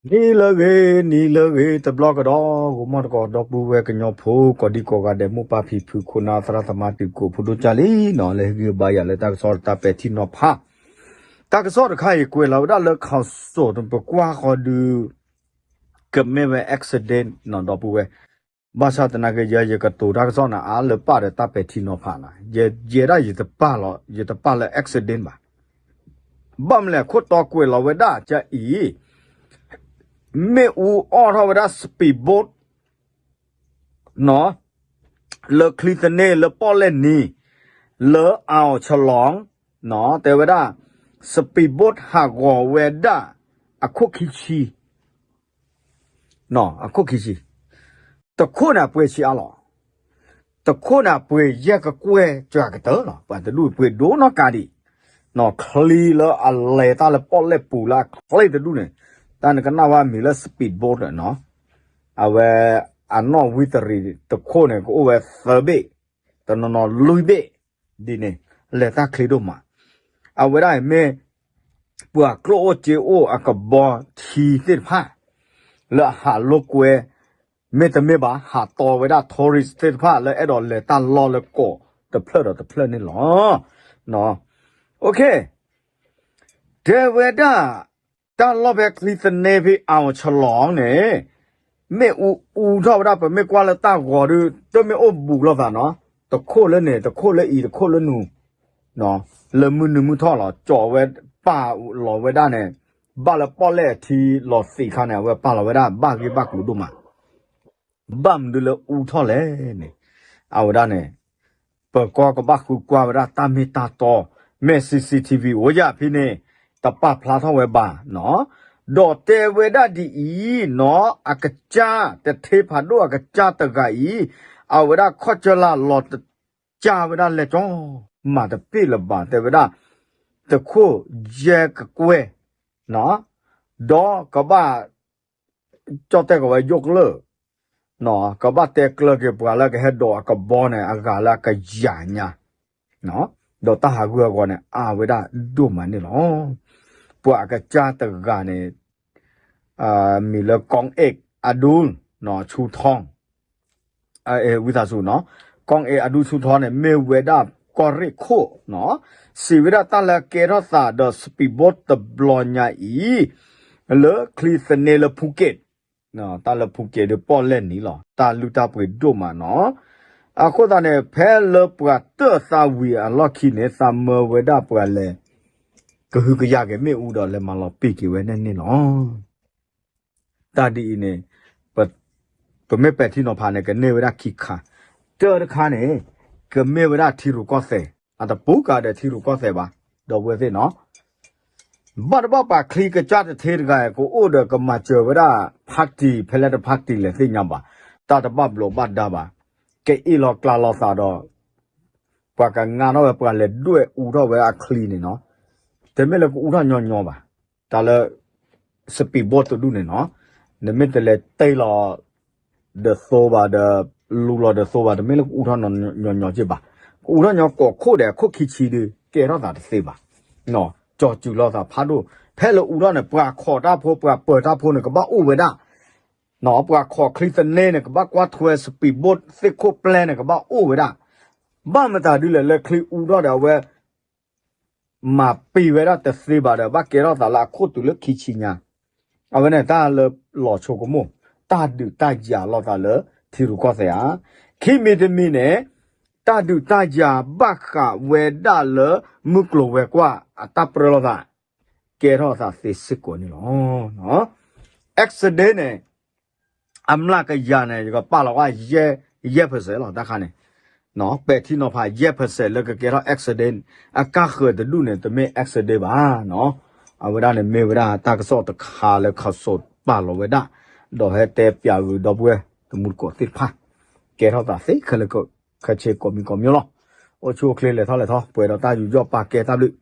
နံၤလၢအဂ့ၤ နံၤလၢအဂ့ၤ တဘျီကဒီး ဂီၤမီၢ်တကိး ဒီပုၢ်ဝဲၢ်ကညီဖိ ကိးဒံကိးဂၤဒဲး မိၢ်ပၢ်ဖံဖု ခိၣ်နၢ်သရၣ်သမါ တံၤသကိးဖိဒိၣ်ကၢ်လံနီၤ လၢဟံၣ်ဂံၢ်ဘါယၤလၢတၢ်ကစီၣ်တၢ်ပဲာ်ထံနီၤဖး တၢ်ကစီၣ်တခါအံၤ ကွဲးလီၤဝဲဒၣ်လၢ ข่าวสด ပကွၢ်ဃီဒုး ကမ့ၢ်ဝဲ accident နီၤ ဒီပုၢ်ဝဲၢ် ဘၣ်ဆၣ်သနာ်က့ ယဲယကတိၤတၢ်ကစီၣ်န့ၣ် အါလၢပၢ်ဒီးတၢ်ပဲာ်ထံနီၤဖးနီၤ ယဲဒၣ်ယတပာ်လီၤ ယတပာ်လၢ accident ဘၣ်. ဘၣ်မနုၤလဲၣ် ခိၣ်တီကွဲးလီၤဝဲဒၣ်ကအံၤ မ့ၣ်အူအီၣ်ထီၣ်ဝဲဒၣ် speedboat နီၤ လၢချံသန့လၢပီၣ်လဲၣ်နံၤ လၢအအိၣ်ဆလီၤ နီၤ တဲဝဲဒၣ် speedboat ဟးဂီၤဝဲဒၣ် အခိၣ်ခံဆံ အခိၣ်ခံဆံ တခိၣ်န့ၣ်အပှဲၤဆံးအါလီၤ. တခိၣ်န့ၣ်အပှဲၤယဲၢ်ကကွဲၢ်စှၤကတၢၢ်လီၤ. ပှၤတဒူၣ်ပှဲၤဒိၣ်နီၢ်ကါဒံး နီၤ ချံလၢအလဲၤတၢ်လၢပီၣ်လဲၣ်ပူၤလၢအချံတဒူၣ်န့ၣ် တၢ်နကနၣ်ဝဲမံၤလၢ speedboat နီၤ အဝဲအနီၣ်ဝံတရံးတခိၣ်န့ၣ် ကအိၣ်ဝဲသၢဘ့ၣ် တနီၤနီၤလွံၢ်ဘ့ၣ် ဒ်န့ၣ် လဲၤတၢ်ချ့ဒိၣ်မး အဝဲဒၣ်အံၤမ့ၢ် ပှၤကျိၣ်အိၣ်စ့အိၣ်အကဘီထံသ့ၣ်တဖၣ် လၢအဟးလိာ်ကွဲ မ့တမ့ၢ်ဘၣ် ဟးတီဝဲဒၣ် tourist သ့ၣ်တဖၣ် လၢအဲၣ်ဒိးလဲၤတၢ်လီၢ်လၢကီးတဖျၢၣ်ဒီးတဖျၢၣ်န့ၣ်လီၤ. တဲဝဲဒၣ် တၢ်လီၢ်ဖဲချံသန့ဖဲအအိၣ်ဆလီၤန့ၣ် မ့ၣ်အူအူထီၣ်ဝဲဒၣ် ပမ့ၢ်ကွၢ်လၢတၢ်ဂီၤဒီး တမ့ၢ်အိၣ်ဘူးလိာ်သးနီၤ တခိၣ်လၢန့ၣ် တခိၣ်လၢအံၤ တခိၣ်လၢနုၤ လၢမုၢ်နုာ်မုၢ်ထီၣ်လီၤ ကၠီဝဲပာ်လီၤဝဲဒၣ်န့ၣ် ဘၣ်လၢပီၣ်လဲၣ်အထံလီၤသံးခါန့ၣ် အဝဲပာ်လီၤဝဲဒၣ် ဘၣ်ဂ့ၢ်ဘၣ်ကျိၤဒိၣ်မး ဘၣ်မနုၤလၢအူထီၣ်လဲၣ်န့ၣ် အဝဲဒၣ်န့ၣ် ပကီကဘၣ်ဃုကွၢ်ဝဲဒၣ်တၢ်မ့ၢ်တၢ်တီ မ့ၢ် CCTV အိၣ်ယၤဖဲန့ၣ် တပာ်ဖျါထီၣ်ဝဲဘၣ်နီၤ ဒီးတဲဝဲဒၣ်ဒ်အံၤနီၤ အကစၢ်တထ့ဖးဒိၣ်အကစၢ်တဂၤအံၤ အဝဲဒၣ်ခီၣ်ကၢလၢ်လီၤတကၢ်ဝဲဒၣ်လဲၤကၠီ မၤတပ့ၣ်လၢၤဘၣ် တဲဝဲဒၣ် တခိၣ်ယဲၢ်ကကွဲၢ် ဒီးကဘၣ် ကၠီၣ်တဲၣ်ကဝဲယိၣ်ကျၢၢ် ကဘၣ်တဲကျၢၤက့ၤပှၤလၢကဟဲဒိးအကဘီန့ၣ် အဂၤလၢအကယၤညါ ဒီးတၢ်ဟးဂူာ်ဟးဂီၤန့ၣ် အါဝဲဒၣ်ဒိၣ်မးန့ၣ်လီၤ. ပှၤအကစၢ်တဂၤန့ၣ် မံၤလၢ กองเอก อดุล ชูทอง ဝံသးစူၤနီၤ กองเอก อดุล ชูทอง န့ၣ် မ့ၢ်ဝဲဒၣ်ကီၢ်ရ့ၣ်ခိၣ်နီၤ စံးဝဲဒၣ်တၢ်လၢကဲထီၣ်သးဒီး speedboat တဘျီညါအံၤ လၢချံသန့လၢ ภูเก็ต တၢ်လၢ ภูเก็ต ဒီးပီၣ်လဲၣ်နံၤလီၤ တၢ်လုၢ်တၢ်ပှ့ၤဒိၣ်မးနီၤ အဃိသတးန့ၣ် ဖဲလၢပှၤတၢၢ်သးဝံၤအလီၢ်ခံန့ၣ် သးမၢဝဲဒၣ်ပှၤလဲၤ ကဟုကယာ်က့ၤမ့ၣ်အူဒီးလဲၤမၤလီၤပံာ်က့ၤဝဲန့ၣ်န့ၣ်လီၤ. တၢ်ဒ်အံၤန့ၣ် ပမ့ၢ်ပဲာ်ထံနီၤဖးန့ၣ် ကန့ၢ်ဝဲဒၣ်ခံခါ တၢၢ်တခါန့ၣ် ကမ့ၢ်ဝဲဒၣ်ထံရူၢ်ကီၢ်သဲး အတပူၤကးဒီးထံရူၢ်ကီၢ်သဲးဘၣ် ဒီပုၢ်ဝဲၢ်သ့ၣ်နီၤ ဘၣ်တဘၣ်ပှၤချံကစၢ်တထ့တဂၤ ကအိၣ်ဒီးကမၤစၢၤဝဲဒၣ် party ဖဲလဲၣ်တ party လဲၣ်သ့ၣ်ညါဘၣ် တၢ်တဘၣ်ဘျိးဘၣ်ဒါဘၣ် ကအ့ၣ်လီၤကျါလီၤသးဒီး ပှၤကငါထီၣ်ဝဲ ပှၤလဲၤဒွဲၣ်အူထီၣ်ဝဲအချံန့ၣ်နီၤ တမ့ၢ်လၢကအူထီၣ်ညီညီဘၣ် တၢ်လၢ speedboat တဒူၣ်န့ၣ်နီၤ နမ့ၢ်တလဲၤတ့ၢ်လီၤ ဒီးသိဘၣ်ဒီး လူလီၤဒီးသိဘၣ် တမ့ၢ်လၢကအူထီၣ်ညီညီက့ၢ်ဘၣ် ကအူထီၣ်ညီကိးခိၣ်ဒီး အခိၣ်ခံဆံဒီး ကဲထီၣ်သးတသ့ဘၣ် ကၠီၤစုၤလီၤသးဖးဒိၣ် ဖဲလၢအူထီၣ်န့ၣ် ပှၤခိးတၢ်ဖိ ပှၤပၢၤတၢ်ဖိန့ၣ် ကဘၣ်အိၣ်ဝဲဒၣ် ပှၤခိးချံသန့န့ၣ် ကဘၣ်ကွၢ်ထွဲ speedboat သ့ၣ်ခိၣ်ပျဲန့ၣ် ကဘၣ်အိၣ်ဝဲဒၣ် ဘၣ်မတၤဒ်လဲၣ် လၢချံအူထီၣ်ဒီးအဝဲ မၤပံာ်ဝဲဒၣ်တသ့ဘၣ်ဒီး ဘၣ်ကဲထီၣ်သးလၢအခိၣ်တုၤလၢခံဆံညါ အဝဲန့ၣ်တၢ်လၢလီၤဆိကမိၣ် တၢ်ဒုးတၢ်ယၤလိာ်သးလၢထံရူၢ်ကီၢ်သဲးဧါ ခံမံၤတမံၤန့ၣ် တၢ်ဒုးတၢ်ယၤဘၣ်ဃးဝဲဒၣ်လၢမုၢ်ကျိၤဝဲၤကွာ်အတၢ်ပြၢလိာ်သး ကဲထီၣ်သးသ့စ့ၢ်ကီးန့ၣ်လီၤ. accident န့ၣ် အမျးကယၤန့ၣ် ယကပာ်လီၤဝဲ ယဲၢ် percent လီၤ တၢ်ခါန့ၣ် ပဲာ်ထံနီၤဖးယဲၢ် percent လၢကကဲထီၣ် accident အကါဃၢၤတဒူၣ်န့ၣ် တမ့ၢ် accident ဘၣ်နီၤ အဝဲဒၣ်န့ၣ်မ့ၢ်ဝဲဒၣ်တၢ်ကစီၣ်တခါလၢ ข่าวสด ပာ်လီၤဝဲဒၣ် ဒီးဟဲတဲပၠးဂုာ်ဒီပုၢ်ဝဲၢ်တမူတကိးသ့ၣ်တဖၣ် ကဲထီၣ်သးသ့ခဲလၢာ်ခဲဆ့ကိးမံၤကိးမံၤလီၤ. အိၣ်ဆူၣ်အိၣ်ချ့လဲၤထီၣ်လဲၤထီ ပှဲၤဒီးတၢ်ယူးယီၣ်ပာ်ကဲတၢ်ဘျုး